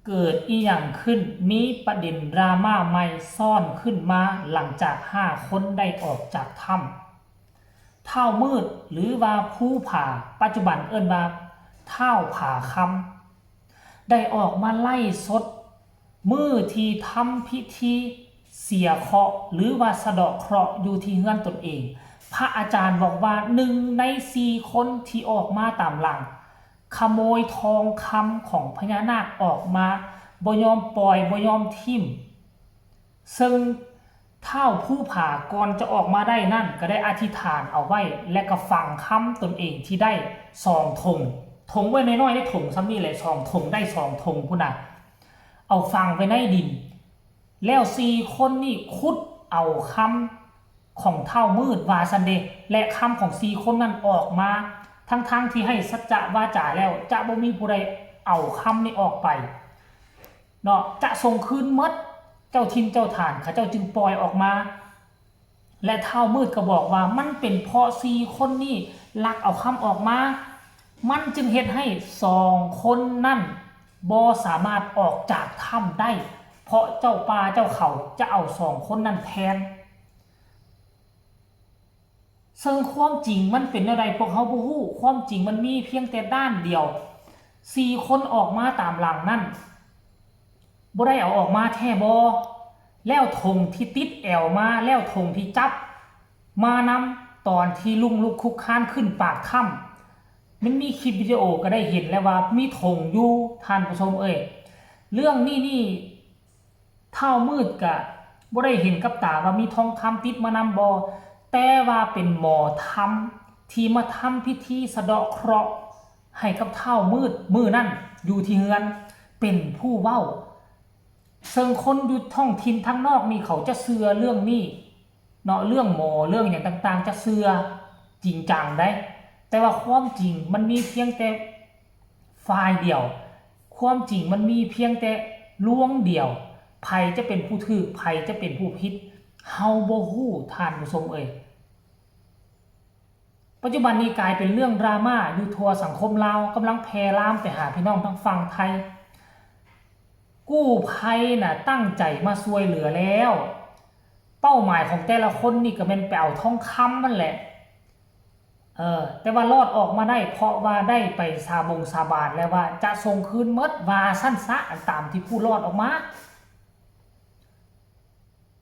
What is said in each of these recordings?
ເກີດອີ່ຫຍັງຂຶ້ນ? ມີປະເດັນດຣາມາໃໝ່ຊ້ອນຂຶ້ນມາຫຼັງຈາກຫ້າຄົນໄດ້ອອກຈາກຖ້ຳ. ທ້າວມືດ ຫຼືວ່າພູຜາ, ປັດຈຸບັນເອີ້ນວ່າທ້າວຜາຄຳ ໄດ້ອອກມາໄລຟ໌ສົດມື້ທີ່ທຳພິທີເສຍເຄາະ ຫຼືວ່າສະເດາະເຄາະຢູ່ທີ່ເຮືອນຕົນເອງ. ພະອາຈານບອກວ່າ ໜຶ່ງໃນສີ່ຄົນທີ່ອອກມາຕາມຫຼັງ ຂະໂມຍທອງຄຳຂອງພະຍານາກອອກມາ, ບໍ່ຍອມປ່ອຍ, ບໍ່ຍອມຖິ້ມ. ເຊິ່ງທ້າວພູຜາກ່ອນຈະອອກມາໄດ້ນັ້ນ ກໍໄດ້ອະທິຖານເອົາໄວ້ ແລະ ກໍຝັງຄຳຕົນເອງທີ່ໄດ້ສອງຖົງ, ຖົງໄວ້ນ້ອຍໆ ໄດ້ຖົງສ່ຳນີ້ແຫຼະ ສອງຖົງ, ໄດ້ສອງຖົງພຸ້ນນະ, ເອົາຝັງໄວ້ໃນດິນ. ແລ້ວສີ່ຄົນນີ້ຂຸດເອົາຄຳຂອງທ້າວມືດວ່າຊັ້ນເດ ແລະ ຄຳຂອງສີ່ຄົນນັ້ນອອກມາ ທັງໆທີ່ໃຫ້ສັດຈະວາຈາແລ້ວ ຈະບໍ່ມີຜູ້ໃດເອົາຄຳນີ້ອອກໄປເນາະ, ຈະສົ່ງຄືນໝົດ, ເຈົ້າຖິ່ນເຈົ້າຖານເຂົາເຈົ້າຈຶ່ງປ່ອຍອອກມາ. ແລະ ທ້າວມືດກໍບອກວ່າ ມັນເປັນເພາະສີ່ຄົນນີ້ລັກເອົາຄຳອອກມາ, ມັນຈຶ່ງເຮັດໃຫ້ສອງຄົນນັ້ນບໍ່ສາມາດອອກຈາກຖ້ຳໄດ້ ເພາະເຈົ້າປ່າເຈົ້າເຂົາຈະເອົາສອງຄົນນັ້ນແທນ. ເຊິ່ງຄວາມຈິງມັນເປັນແນວໃດ ພວກເຮົາບໍ່ຮູ້, ຄວາມຈິງມັນມີພຽງແຕ່ດ້ານດຽວ. ສີ່ຄົນອອກມາຕາມຫຼັງນັ້ນ ບໍ່ໄດ້ເອົາອອກມາແທ້ບໍ່? ແລ້ວຖົງທີ່ຕິດແອວມາ, ແລ້ວຖົງທີ່ຈັບມານຳ ຕອນທີ່ລຸງລຸກຄຸກຄານຂຶ້ນປາກຖ້ຳ, ມັນມີຄລິບວິດີໂອກໍໄດ້ເຫັນແລ້ວວ່າມີຖົງຢູ່, ທ່ານຜູ້ຊົມເອີຍ. ເລື່ອງນີ້ນີ້ ທ້າວມືດກະບໍ່ໄດ້ເຫັນກັບຕາວ່າມີທອງຄຳຕິດມານຳບໍ່, ແຕ່ວ່າເປັນໝໍທຳທີ່ມາທຳພິທີສະເດາະເຄາະໃຫ້ກັບທ້າວມືດມື້ນັ້ນຢູ່ທີ່ເຮືອນ ເປັນຜູ້ເວົ້າ. ເຊິ່ງຄົນຢູ່ທ້ອງຖິ່ນທາງນອກນີ້ເຂົາຈະເຊື່ອເລື່ອງນີ້ເນາະ, ເລື່ອງໝໍເລື່ອງຫຍັງຕ່າງໆ ຈະເຊື່ອຈິງຈັງໄດ໋, ແຕ່ວ່າຄວາມຈິງມັນມີພຽງແຕ່ ຝ່າຍດຽວ, ຄວາມຈິງມັນມີພຽງແຕ່ລວງດຽວ, ໃຜຈະເປັນຜູ້ຖືກ, ໃຜຈະເປັນຜູ້ຜິດ, ເຮົາບໍ່ຮູ້, ທ່ານຜູ້ຊົມເອີຍ. ປັດຈຸບັນນີ້ກາຍເປັນເລື່ອງດຣາມາຢູ່ທົ່ວສັງຄົມລາວ, ກຳລັງແຜ່ລາມໄປຫາພີ່ນ້ອງທາງຝັ່ງໄທ. ກູ້ໄພນະຕັ້ງໃຈມາຊ່ວຍເຫຼືອແລ້ວ, ເປົ້າໝາຍຂອງແຕ່ລະຄົນນີ້ກໍແມ່ນໄປເອົາທອງຄຳນັ້ນແຫຼະ. ເອີ ແຕ່ວ່າລອດອອກມາໄດ້ ເພາະວ່າໄດ້ໄປສາບົງສາບານແລ້ວວ່າຈະສົ່ງຄືນໝົດ ວ່າຊັ້ນຊະ, ຕາມທີ່ຜູ້ລອດອອກມາ.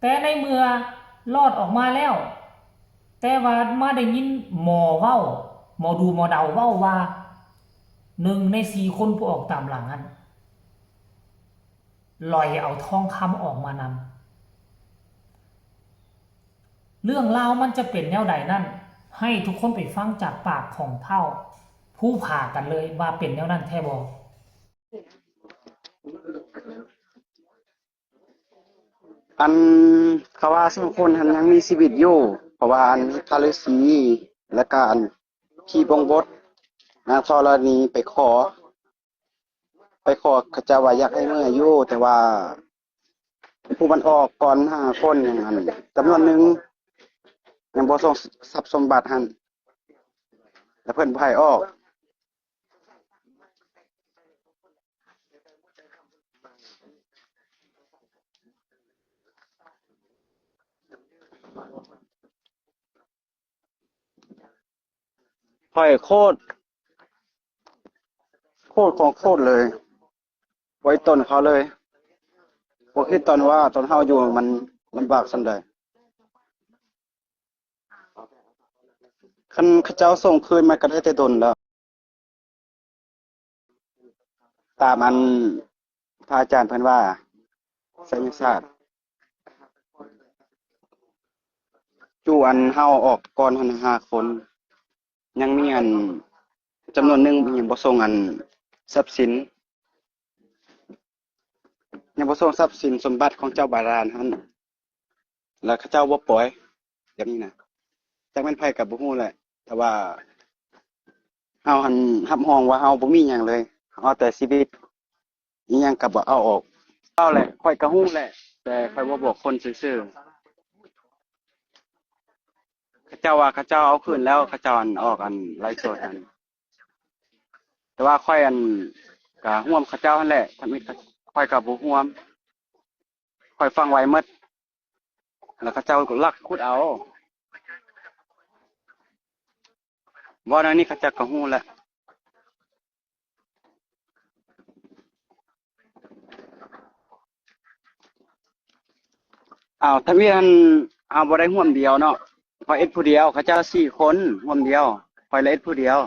ແຕ່ໃນເມື່ອລອດອອກມາແລ້ວ, ແຕ່ວ່າມາໄດ້ຍິນໝໍເວົ້າ, ໝໍດູໝໍເດົາເວົ້າວ່າ ໜຶ່ງໃນສີ່ຄົນຜູ້ອອກຕາມຫຼັງຫັ້ນ ລອຍເອົາທອງຄຳອອກມານຳ. ເລື່ອງລາວມັນຈະເປັນແນວໃດນັ້ນ, ໃຫ້ທຸກຄົນໄປຟັງຈາກປາກຂອງທ້າວພູຜາກັນເລີຍວ່າເປັນແນວນັ້ນແທ້ບໍ່? ອັນ ເຂົາວ່າສອງຄົນຫັ້ນຍັງມີຊີວິດຢູ່, ເພາະວ່າອັນ ພະລືສີ ແລະກະອັນ ຜີບົງບົດ ນາງທໍລະນີໄປຂໍ ໄປຂໍເຂົາເຈົ້າວ່າຢາກໃຫ້ເມືອຢູ່, ແຕ່ວ່າຜູ້ມັນອອກກ່ອນຫ້າຄົນ ຍັງອັນ ຈຳນວນໜຶ່ງຍັງບໍ່ສົ່ງຊັບສົມບັດຫັ້ນ ແລ້ວເພິ່ນບໍ່ໃຫ້ອອກ. ຂ້ອຍໂຄດ ໂຄດຂອງໂຄດເລີຍ, ໄວ້ຕົນເຂົາເລີຍ, ບໍ່ຄິດຕອນວ່າຕອນເຮົາຢູ່ມັນລຳບາກສ່ຳໃດ. ຄັນເຂົາເຈົ້າສົ່ງຄືນມາກໍໄດ້ແຕ່ດົນແລ້ວ. ຕາມອັນພະອາຈານເພິ່ນວ່າ ໄສຍະສາດ ຈຸອັນເຮົາອອກກ່ອນຫັ້ນຫ້າຄົນ, ຍັງມີອັນຈຳນວນໜຶ່ງຍັງບໍ່ສົ່ງອັນຊັບສິນ, ຍັງບໍ່ສົ່ງຊັບສິນສົມບັດຂອງເຈົ້າບາດານຫັ້ນ. ແລ້ວເຂົາເຈົ້າບໍ່ປ່ອຍ ແບບນີ້ນະ, ຈັກແມ່ນໃຜກໍບໍ່ຮູ້ແຫຼະ, ແຕ່ວ່າເຮົາຫັ້ນຮັບຮອງວ່າເຮົາບໍ່ມີຫຍັງເລີຍ, ເຮົາເອົາແຕ່ຊີວິດ, ອີຫຍັງກໍບໍ່ເອົາອອກ. ເອົາແຫຼະ, ຂ້ອຍກໍຮູ້ແຫຼະ, ແຕ່ຂ້ອຍບໍ່ບອກຄົນຊື່ໆ. ເຂົາເຈົ້າວ່າເຂົາເຈົ້າເອົາຄືນແລ້ວ, ເຂົາເຈົ້າອັນອອກອັນໄລຟ໌ສົດຫັ້ນ. ແຕ່ວ່າຂ້ອຍອັນ ກະຮ່ວມເຂົາເຈົ້າຫັ້ນແຫຼະ, ທຳອິດ ຂ້ອຍກໍບໍ່ຮ່ວມ ຂ້ອຍຝັງໄວ້ໝົດ ແລ້ວເຂົາເຈົ້າລັກຂຸດເອົາ. ເວົ້າແນວນີ້ເຂົາເຈົ້າກໍຮູ້ແຫຼະ. ອ້າວ ທຳອິດຫັ້ນ ເຮົາບໍ່ໄດ້ຮ່ວມດຽວເນາະ, ຂ້ອຍເຮັດຜູ້ດຽວ, ເຂົາເຈົ້າສີ່ຄົນຮ່ວມດຽວ, ຂ້ອຍລະເຮັດຜູ້ດຽວ.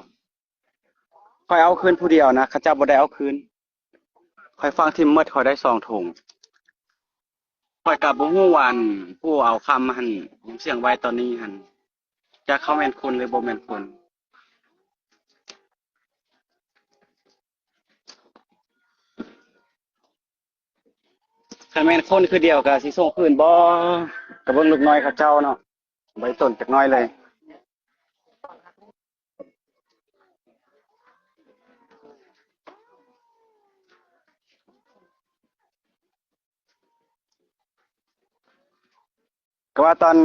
ຂ້ອຍເອົາຄືນຜູ້ດຽວນະ, ເຂົາເຈົ້າບໍ່ໄດ້ເອົາຄືນ. ຂ້ອຍຝັງຖິ້ມໝົດ, ຂ້ອຍໄດ້ສອງຖົງ. ຂ້ອຍກໍບໍ່ຮູ້ວ່າ ອັນ ຜູ້ເອົາຄຳຫັ້ນ ສຽງໄວຕອນນີ້ຫັ້ນ ຈັກເຂົາແມ່ນຄົນ ຫຼື ບໍ່ແມ່ນຄົນ. ຄັນແມ່ນຄົນຄືດຽວກໍຊິສົ່ງຄືນບໍ່? ກໍເບິ່ງລູກນ້ອຍເຂົາເຈົ້າເນາະ, ບໍ່ໄດ້ສົນຈັກໜ້ອຍເລີຍ. ກໍວ່າຕອນ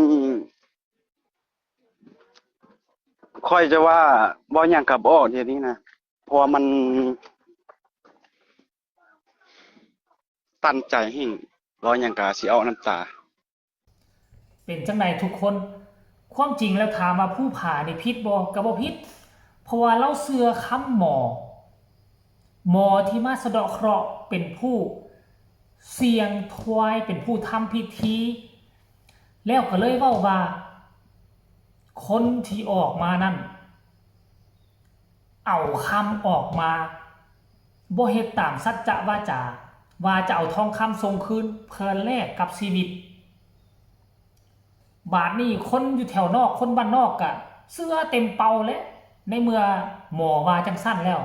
ຂ້ອຍຈະວ່າເວົ້າຫຍັງກໍບໍ່ອອກດຽວນີ້ນະ, ເພາະວ່າມັນຕັນໃຈແຮງ, ເວົ້າຫຍັງກໍຊິອອກນ້ຳຕາ. ເປັນຈັ່ງໃດທຸກຄົນ? ຄວາມຈິງແລ້ວຖາມວ່າພູຜານີ້ຜິດບໍ່? ກໍບໍ່ຜິດ, ເພາະວ່າລາວເຊື່ອຄຳໝໍ. ໝໍທີ່ມາສະເດາະເຄາະເປັນຜູ້ສ່ຽງທວາຍ ເປັນຜູ້ທຳພິທີ ແລ້ວກໍເລີຍເວົ້າວ່າ ຄົນທີ່ອອກມານັ້ນ ເອົາຄຳອອກມາ ບໍ່ເຮັດຕາມສັດຈະວາຈາ ວ່າຈະເອົາທອງຄຳສົ່ງຄືນເພື່ອແລກກັບຊີວິດ. ບາດນີ້ຄົນຢູ່ແຖວນອກ ຄົນບ້ານນອກກະເຊື່ອເຕັມເປົາແຫຼະ ໃນເມື່ອໝໍວ່າຈັ່ງຊັ້ນແລ້ວ.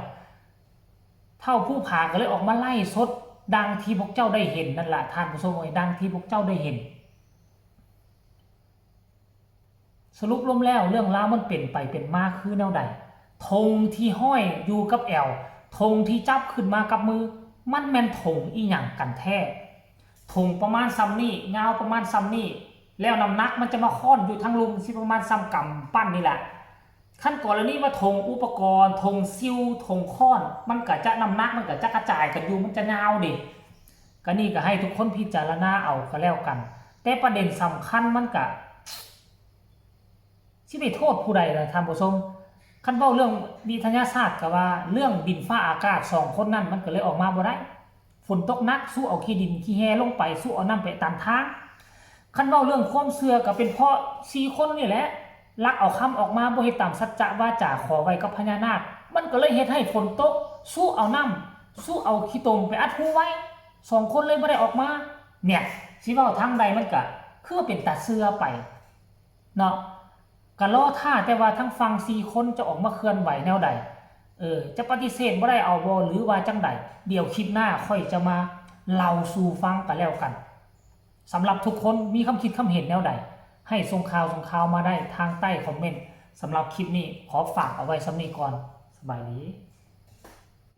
ທ້າວພູຜາກໍເລີຍອອກມາໄລຟ໌ສົດດັ່ງທີ່ພວກເຈົ້າໄດ້ເຫັນນັ້ນລະ ທ່ານຜູ້ຊົມເອີຍ, ດັ່ງທີ່ພວກເຈົ້າໄດ້ເຫັນ. ສະຫຼຸບລວມແລ້ວເລື່ອງລາວມັນເປັນໄປເປັນມາຄືແນວໃດ? ຖົງທີ່ຫ້ອຍຢູ່ກັບແອວ, ຖົງທີ່ຈັບຂຶ້ນມາກັບມື, ມັນແມ່ນຖົງອີ່ຫຍັງກັນແທ້? ຖົງປະມານຊ່ຳນີ້, ຍາວປະມານຊ່ຳນີ້, ແລ້ວນ້ຳໜັກມັນຈະມາຄ້ອນຢູ່ທາງລຸ່ມ ຊິປະມານຊ່ຳກຳປັ້ນນີ້ແຫຼະ. ຄັນກໍລະນີວ່າຖົງອຸປະກອນ, ຖົງຊິວ, ຖົງຄ້ອນ, ມັນກະຈະ ນ້ຳໜັກມັນກະຈະກະຈາຍກັນຢູ່, ມັນຈະຍາວເດ. ກະນີ້ກະໃຫ້ທຸກຄົນພິຈາລະນາເອົາກະແລ້ວກັນ. ແຕ່ປະເດັນສຳຄັນມັນກະ ຊິໄປໂທດຜູ້ໃດລະທ່ານຜູ້ຊົມ? ຄັນເວົ້າເລື່ອງວິທະຍາສາດກະວ່າ ເລື່ອງດິນຟ້າອາກາດ ສອງຄົນນັ້ນມັນກະເລີຍອອກມາບໍ່ໄດ້. ຝົນຕົກໜັກ ສຸເອົາຂີ້ດິນຂີ້ແຮ່ລົງໄປ ສຸເອົານ້ຳໄປຕັນທາງ. ຄັນເວົ້າເລື່ອງຄວາມເຊື່ອກະເປັນເພາະສີ່ຄົນນີ້ແຫຼະ ລັກເອົາຄຳອອກມາ ບໍ່ເຮັດຕາມສັດຈະວາຈາຂໍໄວ້ກັບພະຍານາກ ມັນກະເລີຍເຮັດໃຫ້ຝົນຕົກ ສຸເອົານ້ຳ ສຸເອົາຂີ້ຕົມໄປອັດຮູໄວ້ ສອງຄົນເລີຍບໍ່ໄດ້ອອກມາ. ເນຍ ຊິເວົ້າທາງໃດມັນກະຄືວ່າເປັນຕາເຊື່ອໄປ ເນາະ ກະລໍຖ້າແຕ່ວ່າທາງຝັ່ງສີ່ຄົນຈະອອກມາເຄື່ອນໄຫວແນວໃດ ເອີ ຈະປະຕິເສດບໍ່ໄດ້ເອົາບໍ່ ຫຼືວ່າຈັ່ງໃດ? ດຽວຄລິບໜ້າຂ້ອຍຈະມາເລົ່າສູ່ຟັງກະແລ້ວກັນ. ສຳລັບທຸກຄົນມີຄຳຄິດຄຳເຫັນແນວໃດ ໃຫ້ສົ່ງຂ່າວ ສົ່ງຂ່າວມາໄດ້ທາງໃຕ້ຄອມເມັນ. ສຳລັບຄລິບນີ້ຂໍຝາກເອົາໄວ້ຊ່ຳນີ້ກ່ອນ. ສະບາຍດີ.